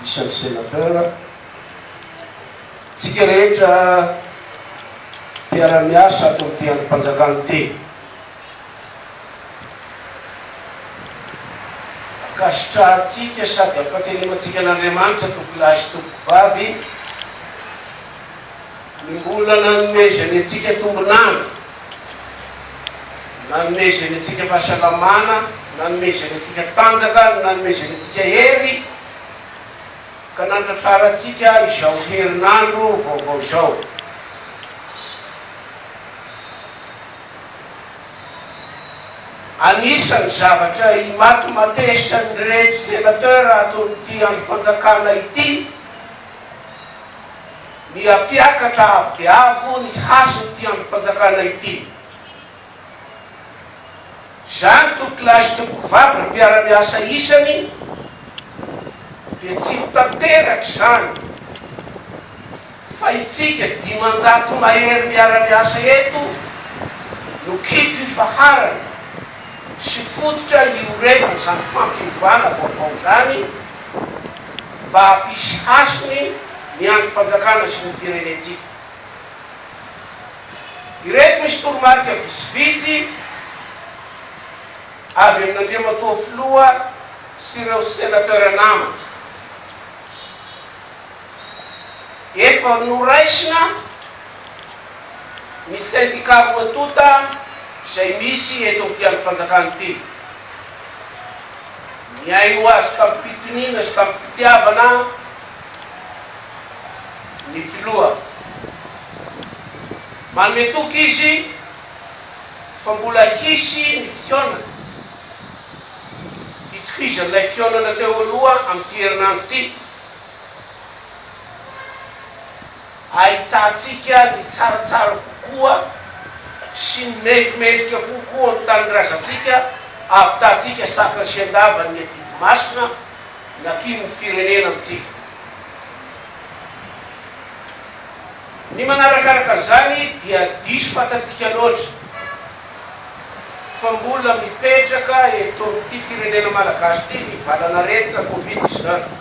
Isan'ny Sénateur, tsika rehetra mpiara-miasa ato amin'ity andrim-panjakana ity. Ankasitrahantsika sady ampantenomantsika an'Andriamanitra tompokolahy sy tompokovavy ny mbola nanomezany antsika tombon'andro, nanomezany antsika fahasalamana, nanomezany antsika tanjaka, nanomezany antsika hery ka nantratrarantsika izao herinandro vaovao izao. Anisan'ny zavatra imatimatesan'ireto Sénateur ato amin'ity andrim-panjakana ity ny hampiakatra avo dia avo ny hasin'ity andrim-panjakana ity. Izany tompokolahy sy tompokovavy ry mpiara-miasa isany dia tsy ho tanteraka izany. Fa itsika 500 mahery miara-miasa eto no kitro ifaharana sy fototra iorenan'izany fampiovana vaovao izany mba hampisy hasiny ny andrim-panjakana sy ny firenentsika. Ireto misy toromarika vitsivitsy avy amin'Andriamatoa Filoha sy ireo Sénateur namana. Efa noraisina ny sendika roa tonta izay misy eto amin'ity andrim-panjakana ity. Nihaino azy tamim-pitoniana sy tamim-pitiavana ny filoha. Manome toky izy fa mbola hisy ny fihaonana, hitohizan'ilay fihaonana teo aloha amin'ity herinandro ity. Ahitantsika ny tsaratsara kokoa sy ny mendrimendrika kokoa ny tanindrazantsika, ahavitantsika sakany sy andavany ny adidy masina nakinin'ny firenena amintsika. Ny manarakaraka an'izany dia diso fantatsika loatra fa mbola mipetraka eto amin'ity firenena malagasy ity ny valan'aretina covid 19.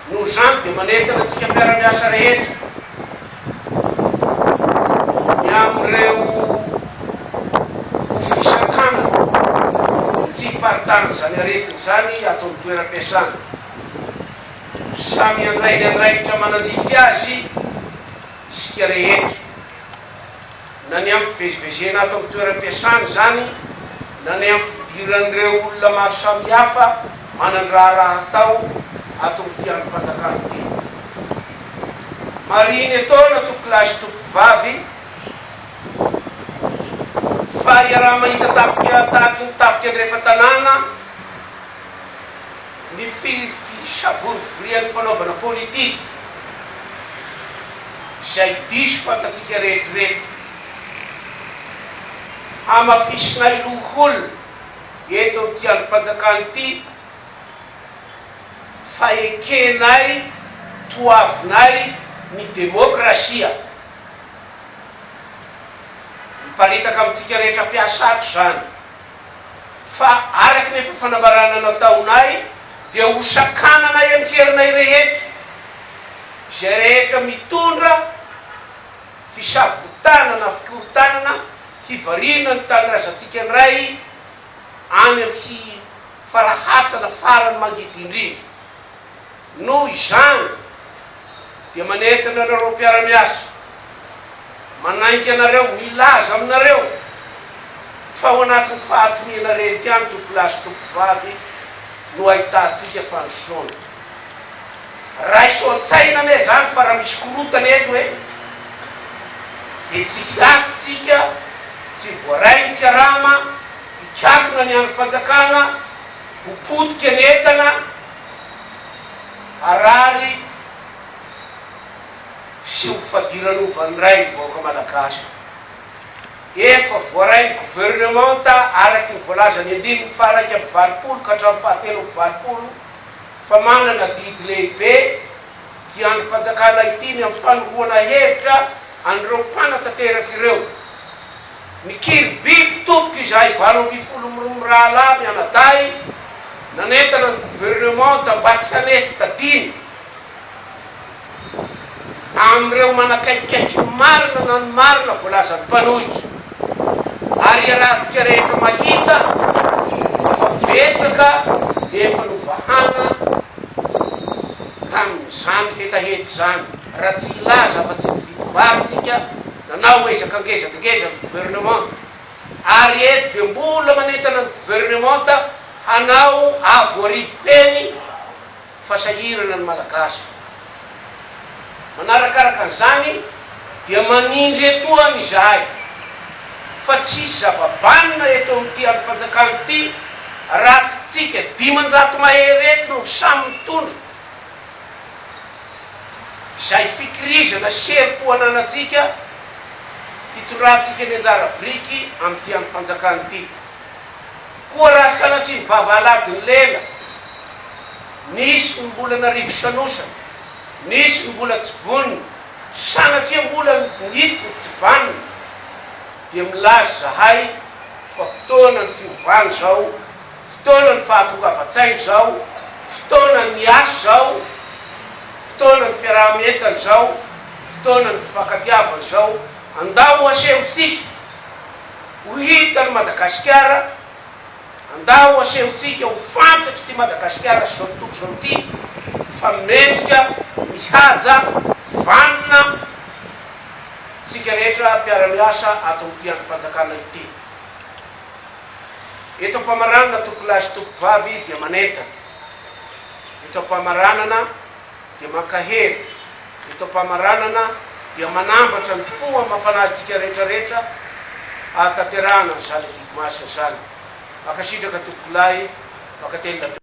Noho izany dia manentana antsika mpiara-miasa rehetra ny amin'ireo ho fisakanana ny tsy hiparitahan'izany aretina izany ato amin'ny toeram-piasana. Samy handray ny andraikitra manandrify azy isika rehetra. Na ny amin'ny fivezivezena ato amin'ny toeram-piasana izany na ny amin'ny fidiran'ireo olona maro samihafa manan-draharaha hatao ato amin'ity andrim-panjakana ity. Marihina etoana tompokolahy sy tompokovavy fa iaraha-mahita tafika tahaky ny tafika andrefan-tanàna ny fisavorovorian'ny fanaovana politika izay diso fantatsika rehetra ireto. Hamafisinay loholona eto amin'ity andrim-panjakana ity fa ekenay, toavinay ny demokrasia. Miparitaka amintsika rehetra mpiasa ato izany. Fa araka ny efa fanambarana nataonay dia ho sakananay amin'ny herinay rehetra izay rehetra mitondra fisavoritahana na fikorontanana hivarina ny tanindrazantsika indray any amin'ny farahasana farany mangidy indrindra. Noho izany dia manentana anareo mpiara-miasa, manainga anareo, milaza aminareo fa ao anatin'ny fahatoniana irery ihany tompolahy sy tompovavy no ahitantsika fandrosoana. Raiso an-tsaina anie izany fa raha misy korontana eto e, dia tsy hiasa tsika, tsy voaray ny karama, hikatona ny andrim-panjakana, ho potika ny entana, harary sy ho fadiranovany ray ny vahoaka malagasy. Efa voarain'ny governemanta araky ny voalazan'ny andininy faha-81 ka hatramin'ny faha-83 fa manana adidy lehibe ity andrim-panjakana ity ny amin'ny fanoroana hevitra an'ireo mpanatanteraka ireo. Nikiry biby tompoko izahay 18 mirahalahy mianadahy. Nanentana ny governemanta mba tsy hanesy tadiny amin'ireo manakaikikaiky ny marina na ny marina voalazan'ny mpanohitra. Ary iarahantsika rehetra mahita fa betsaka ny efa novahana tamin'izany hetaheta izany, raha tsy hilaza afa-tsy ny vidim-bary tsika, nanao ezaka ngeza dia ngeza ny governemanta. Ary eto dia mbola manentana ny governemanta hanao avo arivo heny fa sahirana ny Malagasy. Manarakaraka an'izany dia manindry etoana izahay fa tsy hisy zava-banona eto amin'ity andrim-panjakana ity raha tsy tsika 500 mahery eto no samy mitondra izay fikirizana sy herim-po ananantsika hitondrantsika ny anjara biriky amin'ity andrim-panjakana ity. Koa raha sanatria ny vava aladin'ny lela, nisy ny mbola narivo sanosana, nisy ny mbola tsy vonona, sanatria mbola nisy ny tsy vanona, dia milaza izahay fa fotoana ny fiovana izao, fotoana ny fahatongavan-tsaina izao, fotoana ny asa izao, fotoana ny fiaraha-mientana izao, fotoana ny fifankatiavana izao, andao ho asehontsika Ho hitan'i Madagasikara, andao asehontsika ho fantatr'ity Madagasikara sy izao tontolo izao ity fa mendrika, mihaja, vanona isika rehetra mpiara-miasa ato amin'ity andrim-panjakana ity. Eto am-pamaranana tompokolahy sy tompokovavy dia manentana. Eto am-pamaranana dia mankahery, eto am-pamaranana dia manambatra ny fo amam-panahintsika rehetra rehetra hahatanterahana an'izany adidy masina izany. Mankasitraka tompokolahy, mankatelina tompoko.